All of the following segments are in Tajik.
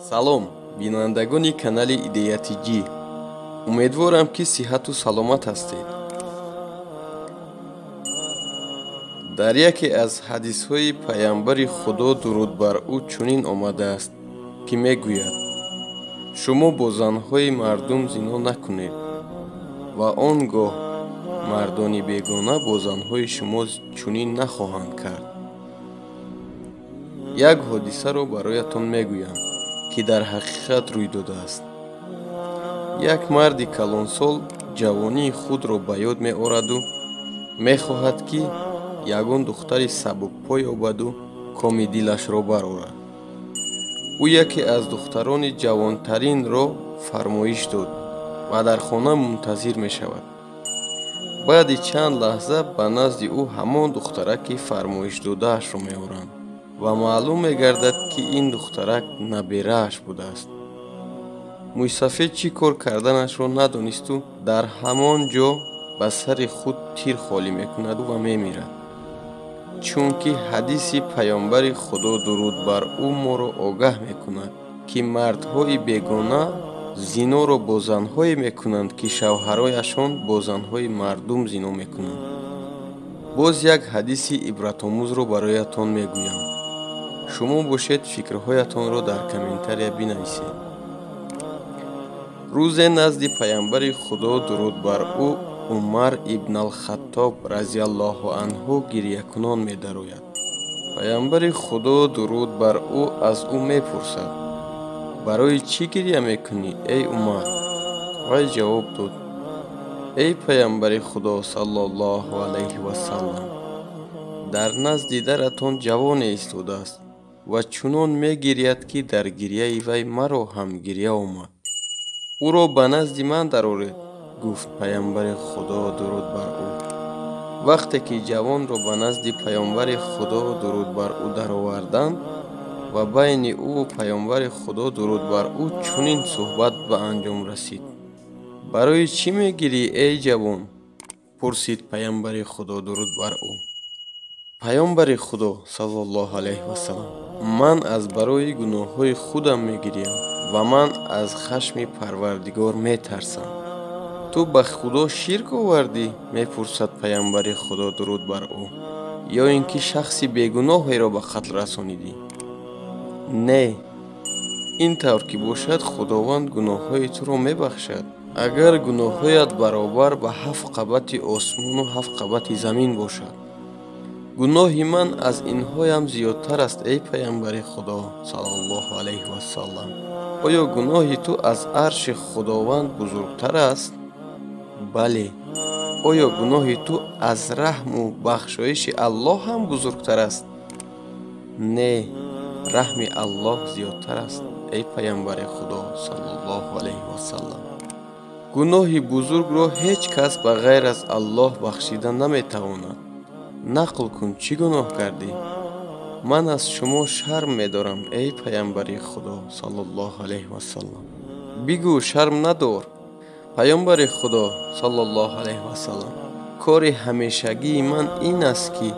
Салом, бинандагони канали Идея ТЖ. Умедворам, ки сиҳату саломат ҳастед. Дар яке аз ҳадисҳои Паямбари Худо дуруд бар ӯ чунин омадааст, ки мегӯяд: шумо бо занҳои мардум зино накунед ва он гоҳ мардони бегона бо занҳои шумо чунин нахоҳанд кард. Як ҳодисаро бароятон мегӯям, ки дар ҳақиқат рӯй додааст. Як марди калонсол ҷавонии худро ба ёд меораду мехоҳад, ки ягон духтари сабукпой ёбаду коми дилашро барорад. Ӯ яке аз духтарони ҷавонтаринро фармоиш дод ва дар хона мунтазир мешавад. Баъди чанд лаҳза ба назди ӯ ҳамон духтараки фармоишдодаашро меоранд ва маълум мегардад, ки ин духтарак наберааш будааст. Мӯйсафед чӣ кор карданашро надонисту дар ҳамон ҷо ба сари худ тир холӣ мекунаду ва мемирад. Чунки ҳадиси Паёмбари Худо дуруд бар ӯ моро огаҳ мекунад, ки мардҳои бегона зиноро бо занҳое мекунанд, ки шавҳарояшон бо занҳои мардум зино мекунанд. Боз як ҳадиси ибратомӯзро бароятон мегӯям. Шумо бошед, фикрҳоятонро дар комментария бинависед. Рӯзе назди Паямбари Худо дуруд бар ӯ Умар ибн ал-Хаттоб разиаллоҳу анҳу гирьякунон медарояд. Паямбари Худо дуруд бар ӯ аз ӯ мепурсад: барои чӣ гирья мекунӣ, эй Умар? Вай ҷавоб дод: эй Паямбари Худо саллаллоҳу алайҳи васаллам, дар назди даратон ҷавоне истодааст ва чунон мегирьяд, ки дар гирьяи вай маро ҳам гирья омад. Ӯро ба назди ман дароред, гуфт Паямбари Худо дуруд бар ӯ. Вақте ки ҷавонро ба назди Паёмбари Худо дуруд бар ӯ дароварданд ва байни ӯву Паёмбари Худо дуруд бар ӯ чунин суҳбат ба анҷом расид: барои чӣ мегирӣ, эй ҷавон? Пурсид Паямбари Худо дуруд бар ӯ. Паёмбари Худо саллаллоҳу алайҳи васаллам, ман аз барои гуноҳҳои худам мегирям ва ман аз хашми Парвардигор метарсам. Ту ба Худо ширк овардӣ? Мепурсад Паямбари Худо дуруд бар ӯ. Ё ин ки шахси бегуноҳеро ба қатл расонидӣ? Не, ин тавр ки бошад, Худованд гуноҳҳои туро мебахшад, агар гуноҳҳоят баробар ба 7 қабати осмону 7 қабати замин бошад. Гуноҳи ман аз инҳоям зиёдтар аст, эй Паямбари Худо саллаллоҳу алайҳи васаллам. Оё гуноҳи ту аз арши Худованд бузургтар аст? Бале. Оё гуноҳи ту аз раҳму бахшоиши Аллоҳ ҳам бузургтар аст? Не, раҳми Аллоҳ зиёдтар аст, эй Паямбари Худо саллаллоҳу алайҳи васаллам. Гуноҳи бузургро ҳеҷ кас ба ғайр аз Аллоҳ бахшида наметавонад. Нақл кун, чӣ гуноҳ кардӣ? Ман аз шумо шарм медорам, эй Паямбари Худо саллаллоҳу алайҳи васаллам. Бигӯ, шарм надор. Паёмбари Худо саллаллоҳу алайҳи васаллам, кори ҳамешагии ман ин аст, ки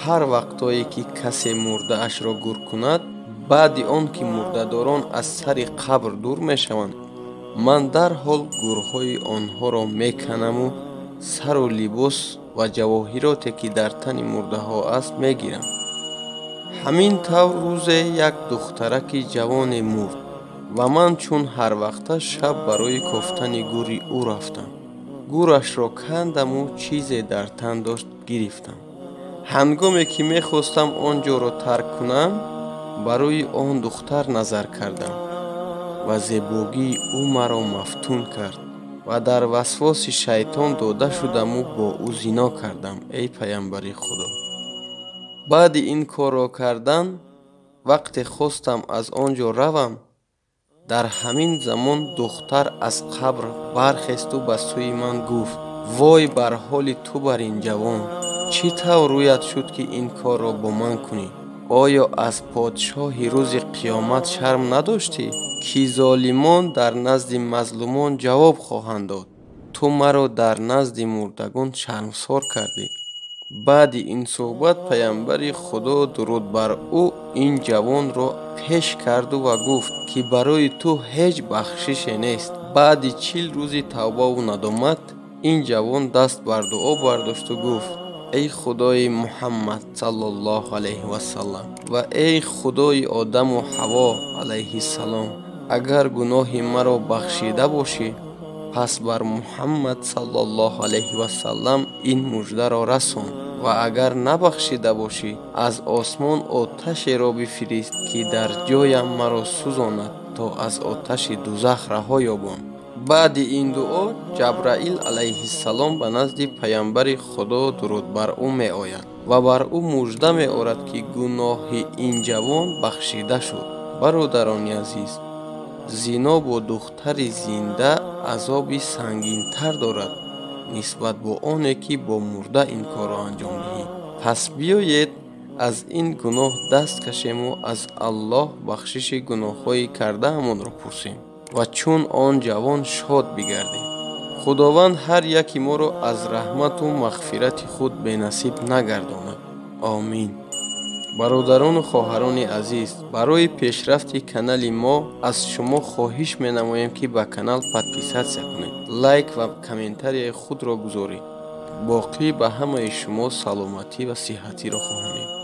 ҳар вақтое ки касе мурдаашро гур кунад, баъди он ки мурдадорон аз сари қабр дур мешаванд, ман дарҳол гурҳои онҳоро меканаму сару либос ва ҷавоҳироте, ки дар тани мурдаҳо аст, мегирам. Ҳамин тавр рӯзе як духтараки ҷавоне мурд ва ман чун ҳар вақта шаб барои кофтани гури ӯ рафтам. Гурашро кандаму чизе дар тан дошт гирифтам. Ҳангоме ки мехостам он ҷоро тарк кунам, барои он духтар назар кардам ва зебогии ӯ маро мафтун кард ва дар васвоси шайтон дода шудаму бо ӯ зино кардам, эй Паямбари Худо. Баъди ин корро кардан, вақте хостам аз он ҷо равам, дар ҳамин замон духтар аз қабр бархесту ба сӯи ман гуфт: вой бар ҳоли ту бар ин ҷавон, чӣ тавр рӯят шуд, ки ин корро бо ман кунӣ? Оё аз подшоҳи рӯзи қиёмат шарм надоштӣ, ки золимон дар назди мазлумон ҷавоб хоҳанд дод? Ту маро дар назди мурдагон шармсор кардӣ. Баъди ин суҳбат Паямбари Худо дуруд бар ӯ ин ҷавонро пеш карду ва гуфт, ки барои ту ҳеҷ бахшише нест. Баъди 40 рӯзи тавбаву надомат ин ҷавон даст бар дуо бардошту гуфт: эй Худои Муҳаммад саллаллоҳу алайҳи вассалам ва эй Худои Одаму Ҳаво алайҳиссалом, агар гуноҳи маро бахшида бошӣ, пас бар Муҳаммад саллаллоҳу алайҳи вассалам ин муждаро расон, ва агар набахшида бошӣ, аз осмон оташеро бифирист, ки дар ҷоям маро сӯзонад, то аз оташи дузах раҳо ёбам. Баъди ин дуо Ҷабраил алайҳиссалом ба назди Паямбари Худо дуруд бар ӯ меояд ва бар ӯ мужда меорад, ки гуноҳи ин ҷавон бахшида шуд. Бародарони азиз, зино бо духтари зинда азоби сангинтар дорад нисбат бо оне, ки бо мурда ин корро анҷом диҳӣ. Пас биёед аз ин гуноҳ даст кашему аз Аллоҳ бахшиши гуноҳҳои кардаамонро пурсем ва чун он ҷавон шод бигардем. Худованд ҳар яки моро аз раҳмату мағфирати худ бенасиб нагардонад. Омин. Бародарону хоҳарони азиз, барои пешрафти канали мо аз шумо хоҳиш менамоем, ки ба канал подписаться кунед, лайк ва комментарияи худро гузоред. Боқӣ ба ҳамаи шумо саломатӣ ва сиҳатиро хоҳонем.